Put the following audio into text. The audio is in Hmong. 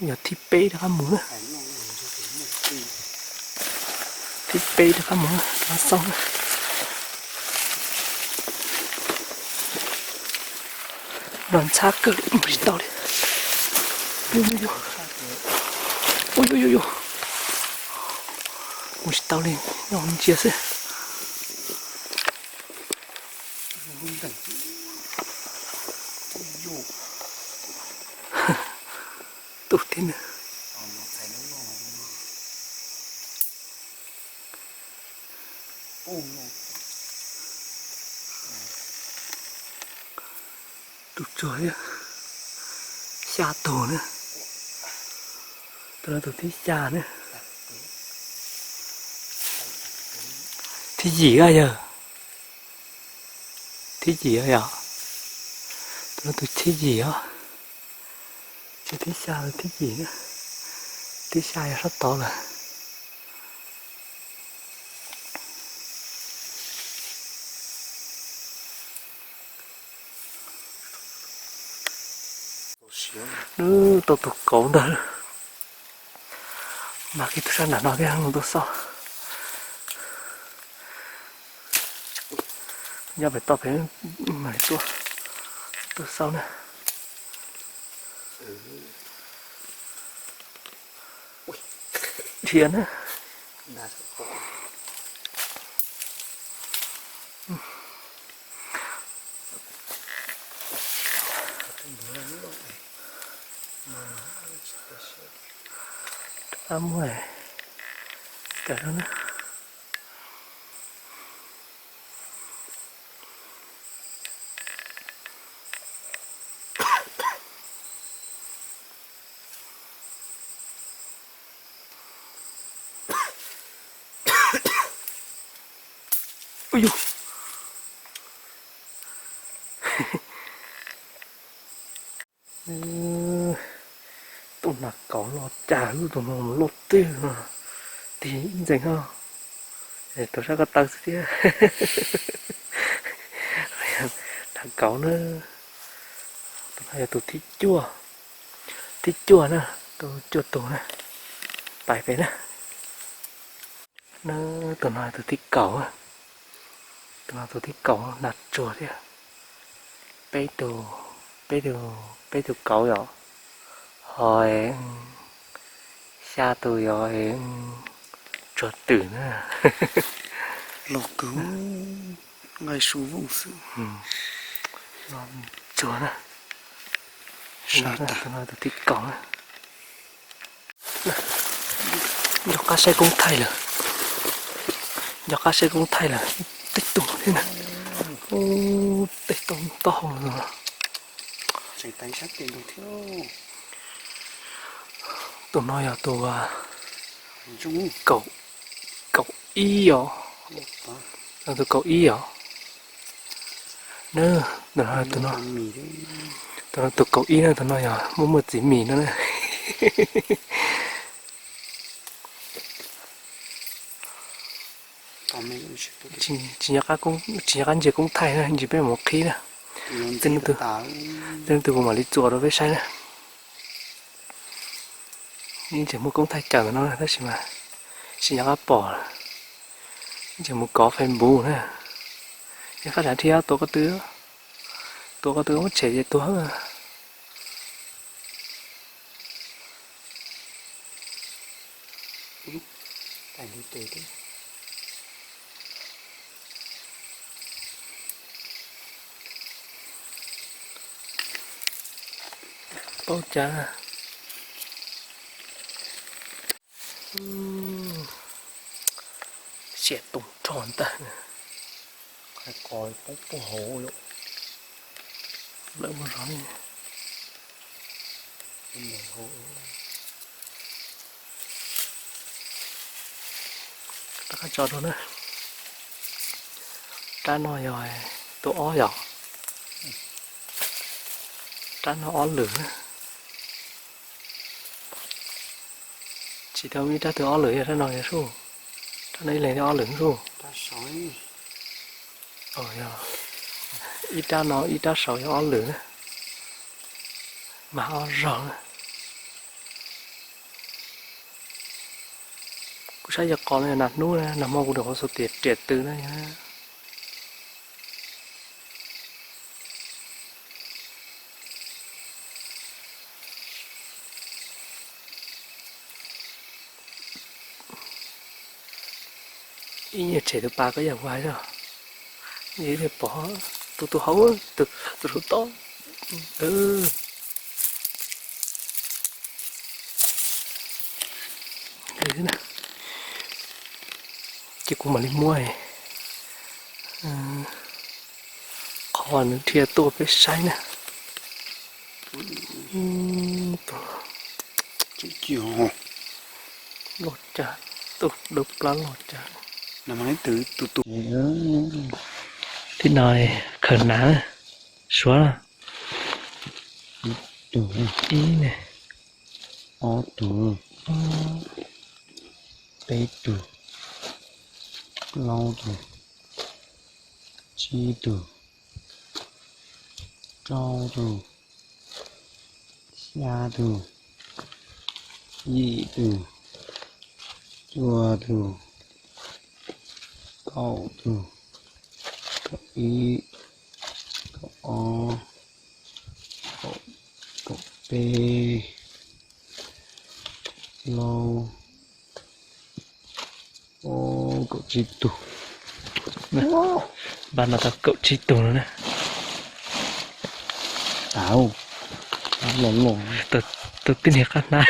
Yog thib peb rov qab mus na. Thib peb rov qab mus na, rov qab xauj na. Los ntxhab kawg li, mus tsis tau li. Mus tsis tau li, nyob ntsia xwb. Tus thiab na. Tus tsuag thiab. Xya tus na. Tus no tus thib xya na. Thib yim a yog. Thib yim os yom. Tus no tus thib yim os. Tus thib xya tus thib yim na. Thib xya yog sab tod lawm. Nws tau tus kauv ntag. Mas kiag tus sab nram no thiab mus tuaj xauj. Nyob pem toj pem mam li tuaj, tuaj xauj na. Dhia na. Rov qab muab, kawm na. Ua yug, tus nas kauv los cas lub tus no loj twg no, tig ib ntxees no, tus sab ko taw xwb thiab. Nas kauv na, tus no yog tus thib cuaj, thib cuaj na, tus cuaj tus na, pais pem na. Na, tus no tus thib kaum, tus no tus thib kaum nas tsuag thiab. Peb tus, peb tus, peb tus kauv yom, ho xya tus yog tsuag twm na. Los kawg, nqaij su vooj xwb. Tsuag na. Tus no tus thib kaum na. Nco qab saib koob thaij lawm, nco qab saib koob thaij lawm, tej tug thiab na. Tej tug taub hau los. Tus no yog tus kaum ib os, tus kaum ib os. Tus no, tus no tus kaum ib na, tus no yog muaj muaj txiv mis no na. Tsis nco qab ntsia koob thaij na, ntsis peb mus qhib na. Tej no tus kuv mam li txuas rau peb saib na. Yeej tseem muaj koob thaij cawm no tab sis mas tsis nco qab pom, yeej tseem mus kov Facebook na. Yog qab sav dhia tuav ko tw, tuav ko tw muab tshem ces tuag. Paub cas. Xiam toom rho ntag. Qhov ko poob puag hauv lawm. Lawv muaj zog ne. Rov qab tso rau na. Rab no yog tus ob yom. Rab no ob lwm na. Tsis tau ib rab twg ob lwm, yog rab no yog sub, rab no ib leeg thiab ob lwm sub. Ib rab no ib rab saud yog ob lwm na, mas ob zog na. Saib yog qos no yog nas hnub na, nag hmo kuv rau qhov xav tias riam tw na. Ib nyuag tshem tus pas koj yam hu hais zoj. Pom tus tus hauv, tus hauv tob. Ces kuv mam li muab qhov nws dhia tuaj peb saib na. Loj cas, tus dawb plab loj cas. Thib no khaws hnav, suav, ib ne, ob tug, peb tug, plaub tug, tsib tug, rau tug, xya tug, yim tug, cuaj tug, kaum tug, kaum ib, kaum ob, kaum peb, kaum plaub, kaum tsib tug. Npaj no tau kaum tsib tug no na. Tau, los los. Tau tib niag qab hnab.